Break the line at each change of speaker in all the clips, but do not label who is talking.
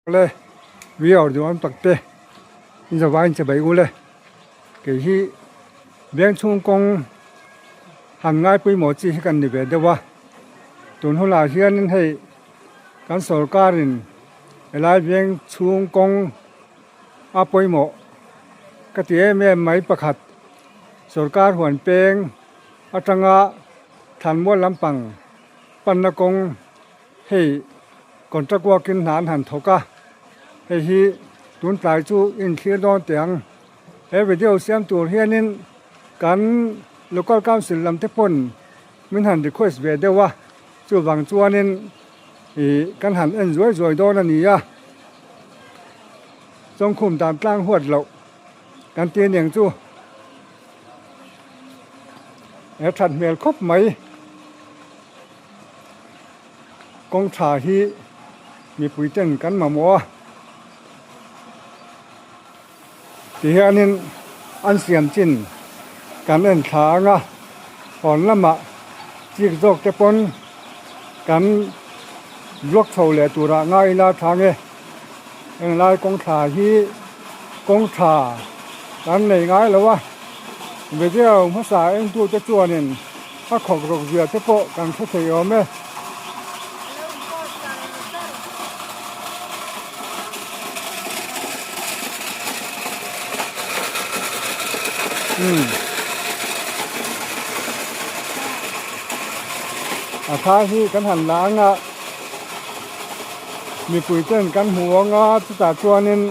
Le viewer duhawm tak te in zavai in che bai u le kei hi veng chhung kawng han ngai pawimawh chi hi kan ni ve deuh a tun hunah hianin hei kan sorkarin helai veng chhung kawng a pawimawh ka ti em em mai pakhat sorkar huan peng atanga thlanmual lampang panna kawng Hei contract work in hna an han thawk a, hei hi tun tlai chu in thlir dawn teh ang. He video siam tur hianin kan local council lam te pawn min han request ve deuh a, chuvang chuanin ih kan han en zuai zuai dawn a ni a, Chawngkhum dan tlang huat loh kan ti aniang chu he that hmel khawp mai. Kawng tha hi mipui ten kan mamawh a, tihianin an siam chin kan en thla ang a, hawn lamah chik zawk te pawn kan block chho leh turah ngai ila tha nge, englai kawng tha hi kawng tha kan nei ngai lo a, video hmasa entute chuanin. A khawk rawk zia te pawh kan hre thei awm e. Umm. A tha hi kan han la ang a, mipui ten kan hmu ang a, chutah chuanin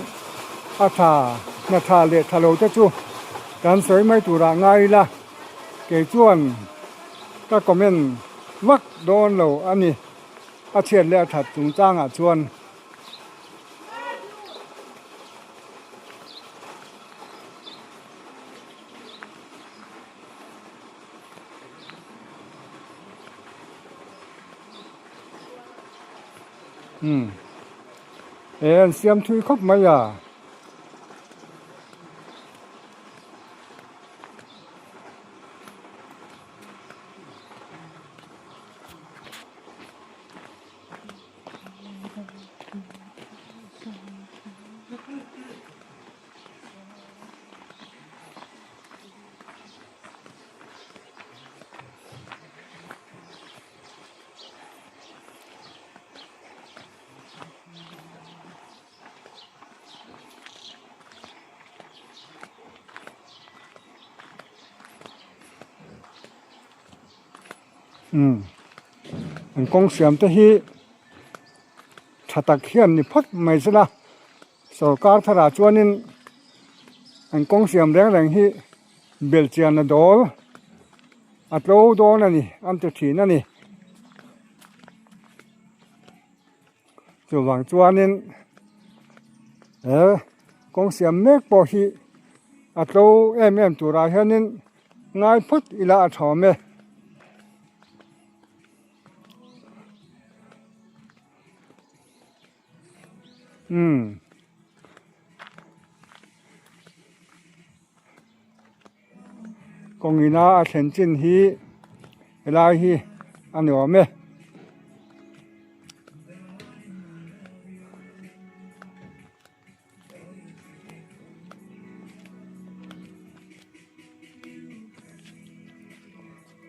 a tha hna tha leh tha lo te chu kan sawi mai turah ngai ila. Kei chuan ka comment vak dawn lo a ni, a chhiat leh a that chungchangah chuan. Umm he an siam thui khawp mai a. Umm an kawng siam te hi tha tak hian ni phawt mai sela sorkar tharah chuanin an kawng siam reng reng hi belhchian a dawl a tlo dawn a ni an ti thin a ni. Chuvang chuanin he kawng siam mek pawh hi a tlo em em turah hianin ngai phawt ila a tha awm e. Umm. Kawng ina a thlen chin hi helai hi a ni awm e.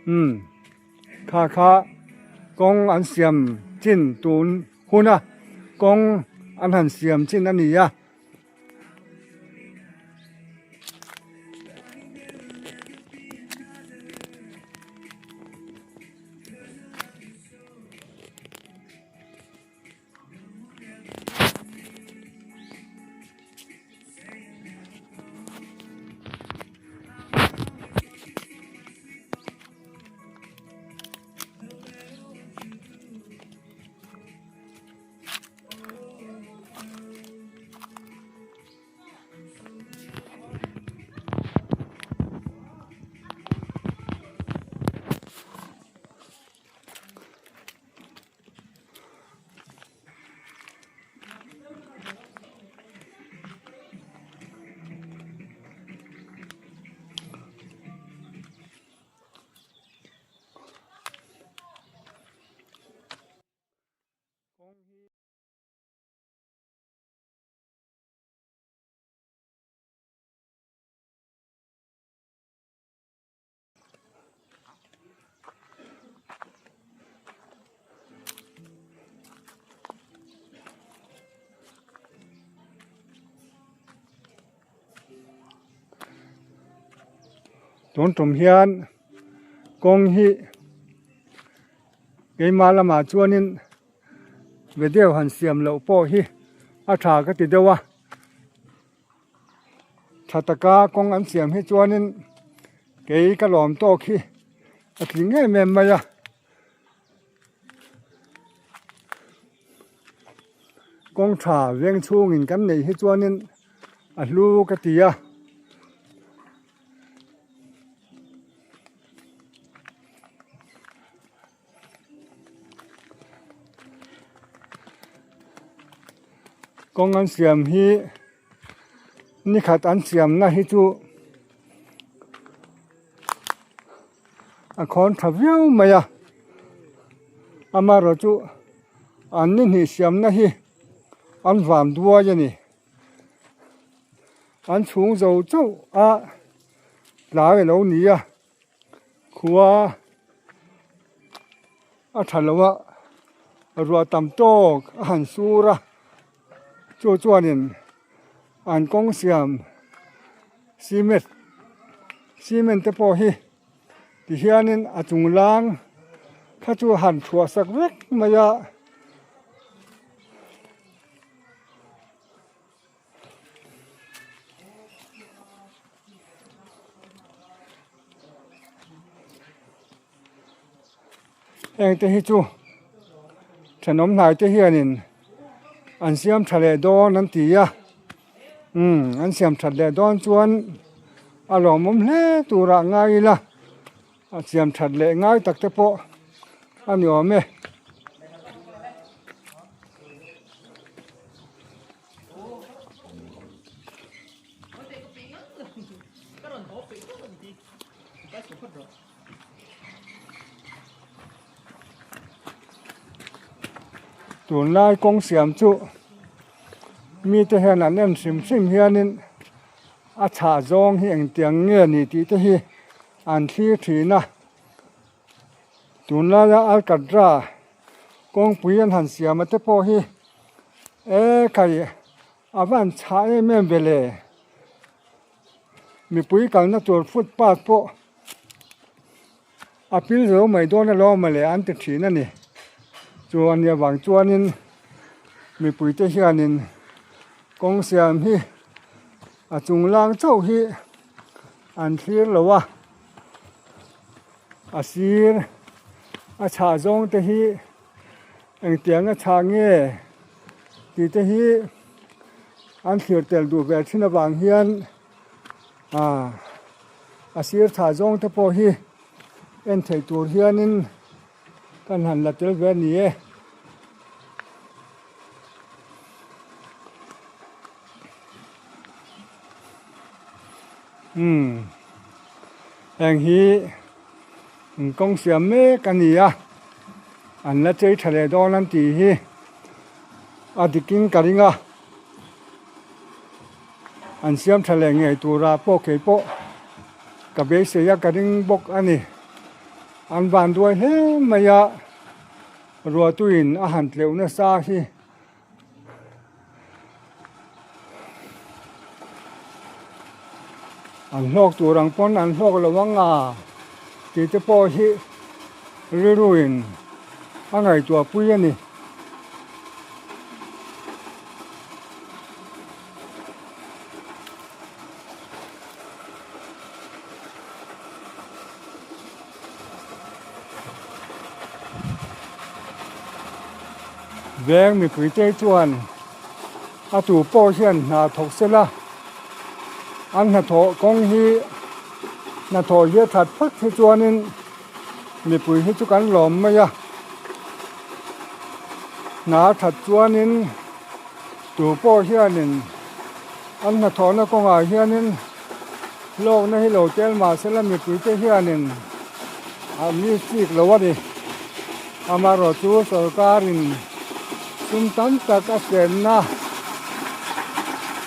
Umm kha kha kawng an siam chin tun hun a kawng an han siam chin a ni a. Tun tum hian kawng hi keimah lamah chuanin video han siam loh pawh hi a tha ka ti deuh a tha taka kawng an siam hi chuanin kei ka lawm tawk hi a tling em em mai a. Kawng tha veng chhungin kan neih hi chuanin a hlu ka ti a. Kawng an siam hi nikhat an siamna hi chu a khawn tha viau mai a amaherawh chu an ni hnih siamna hi an van duai a ni an chhung zo chauh a tlai a lo ni a khua a tha lo a ruah tam tawk a han sur a chu chuanin an kawng siam cement cement te pawh hi tihianin a chung lang kha chu han thuah sak vek mai a. Heng te hi chu thenawm hnai te hianin an siam tha leh dawn an ti a umm an siam that leh dawn chuan a lawmawm hle turah ngai ila a siam that leh ngai tak te pawh a ni awm e. Tunlai kawng siam chu mite hian an en hrim hrim hianin a chhah zawng hi engtiang nge ni tih te hi an thlir thin a tunlaia alkatra kawngpui an han siam a te pawh hi e khai a van chhah em em ve le. Mipui kalna tur footpath pawh a pil zo mai dawn alawm mawle an ti thin a ni. Chuan nia vang chuanin mipui te hianin kawng siam hi a chung lang chauh hi an thlir lo a, a sir a chhah zawng te hi engtiang a chhah nge tih te hi an thlir tel duh ve thin avang hian ah a sir tha zawng te pawh hi en theih tur hianin kan han la tel ve a ni e. Umm heng hi kawng siam mek a ni a an la chei tha leh dawn an tih hi a dikin ka ring a an siam tha leh ngei turah pawh kei pawh ka beisei a ka ring bawk a ni an van duai hle mai a ruahtuiin a han tleuh nasa hi. An hlawk tur ang pawn an hlawk lo ang a tih te pawh hi rilruin a ngaihtuah pui a ni. Veng mipui te chuan a tu pawh hian hna thawk se la an hnathawh kawng hi hnathawh hi a that phawt hi chuanin mipui hi chu kan lawm mai a hna a that chuanin tu pawh hianin an hnathawhna kawngah hianin hlawkna hi lo tel mah se la mipui te hianin an mi chik lo a ni. Amaherawh chu sorkarin sum tam tak a chenna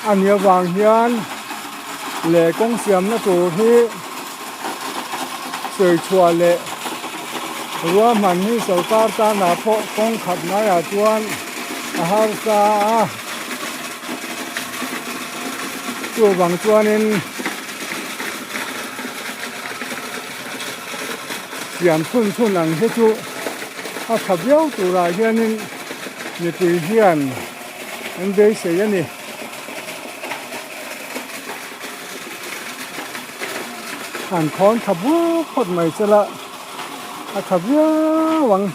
a nih avang hian leh kawng siamna tur hi sawi chhuah leh ruahman hi sorkar tanah pawh kawng khat ngaiah chuan a harsa a. Chuvang chuanin. Siam chhun chhun ang hi chu a tha viau turah hianin mipui hian an beisei a ni. An khawn tha bur phawt mai sela a tha viau ang.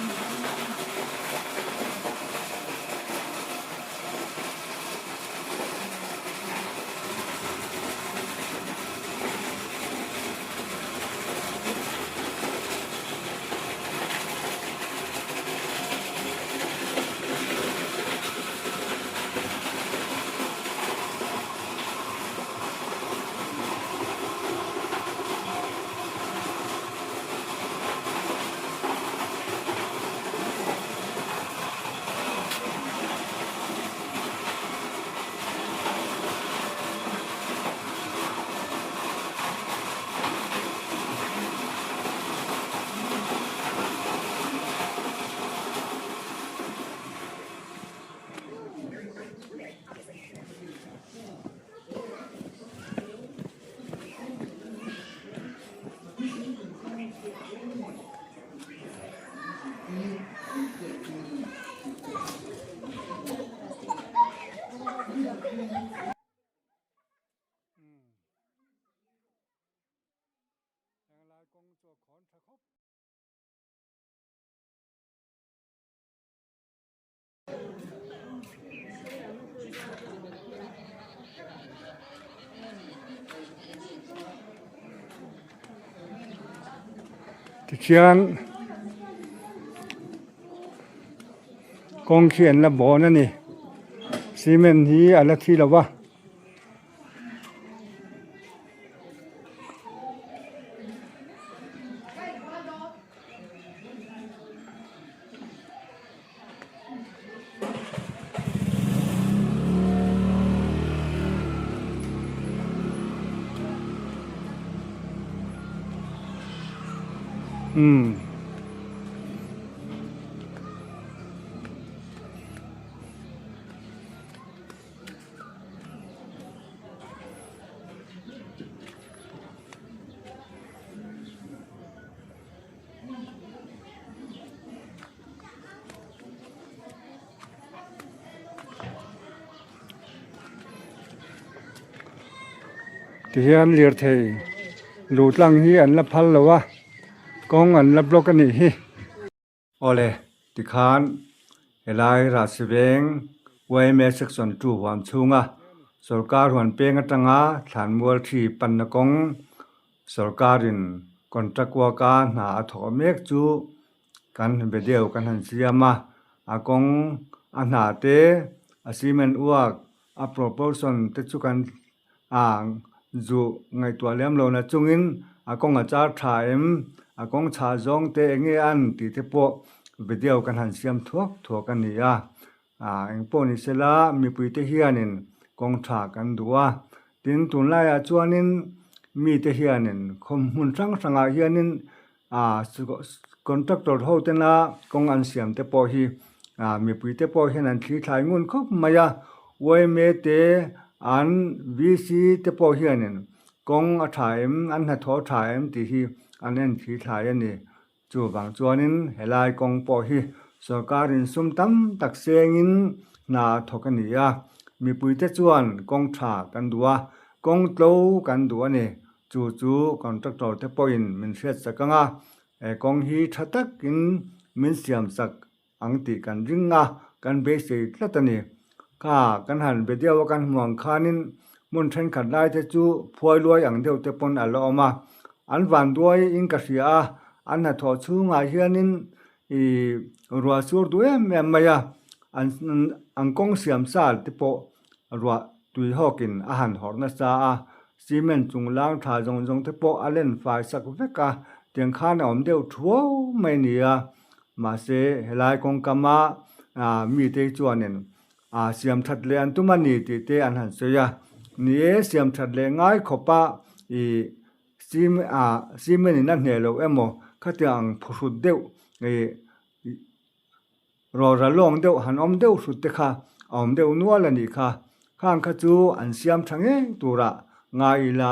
Tichuan kawng khi an la bawn a ni cement hi a la thi lo va. Umm. Tihian lirthei luh tlang hi an la phal lo a kawng an la block a nih hi. Awle tikhan helai Rahsiveng yma section 2 huam chhunga sorkar huan peng atanga thlanmual thi panna kawng sorkarin contract work a hna a thawh mek chu kan video kan han siam a, a kawng a hna te a cement work a proportion te chu kan ah zu ngaihtuah lem lo na chungin a kawng a char tha em a kawng chhah zawng te eng nge an tih te pawh video kan han siam thuak thuak a ni a ah eng pawh ni sela mipui te hianin kawng tha kan duh a tin tunlaiah chuanin mite hianin khaw hmun hrang hrangah hianin ah contractor ho tena kawng an siam te pawh hi ah mipui te pawh hian an thli thlai ngun khawp mai a yma te an VC te pawh hianin kawng a tha em an hnathawh a tha em tih hi an en thli thlai a ni chuvang chuanin helai kawng pawh hi sorkarin sum tam tak sengin hna a thawk a ni a mipui te chuan kawng tha kan duh a kawng tlo kan duh a ni. Chu chu contractor te pawhin min hriat sak ang a, he kawng hi tha takin min siam sak ang tih kan ring a, kan beisei tlat a ni. Kha kan han be deuh a kan hmu ang khanin hmun thenkhat lai te chu phuai luai ang deuh te pawn a la awm a, an van duai in ka hria a, an hnathawh chhungah hianin ih ruah sur duh em em mai a, an an kawng siam sa te pawh ruah tui hawkin a han hawrh nasa a, cement chung lang tha zawng zawng te pawh a len fai sak vek a, tiang khan a awm deuh thuau mai a ni a, mahse helai kawngkama ah mite hi chuanin ah siam that leh an tum a ni tih te an han sawi a, ni e siam that leh ngai khawpa ih ah cement in a hneh loh emaw khatiang ang phuhrut deuh ih Rawra lawng deuh han awm deuh hrut te kha a awm deuh nual a nih kha. Khang kha chu an siam tha ngei turah ngai ila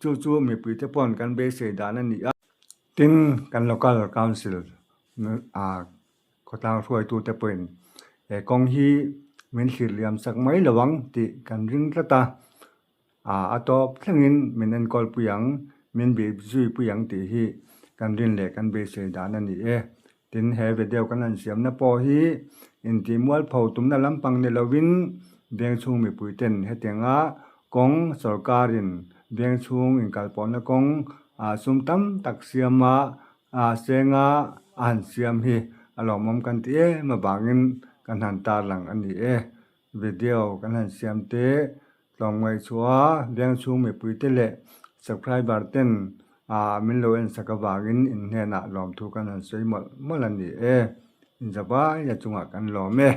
chu chu mipui te pawn kan beisei dan a ni a. Tin, kan Local Council ah khawtlang hruaitute pawhin he kawng hi min thlir liam sak mai lo ang tih kan ring tlat a, a tawp thlengin min enkawl pui ang, min bih zui pui ang tih hi kan rin leh kan beisei dan a ni e. Tin, he video kan han siamna pawh hi intih mualpho tumna lampang ni lovin vengchhung mipuiten hetianga kawng sorkarin vengchhung inkalpawhna kawng sum tam tak siama senga a han siam hi a lawmawm kan ti em avangin kan han tarlang a ni e. Video kan han siam te Tlawmngaih chhuah vengchhung mipuite leh subscriber ten min lo ensak avangin in hnenah lawmthu kan han sawi mawlh mawlh a ni e. Inzavai a chungah kan lawm e.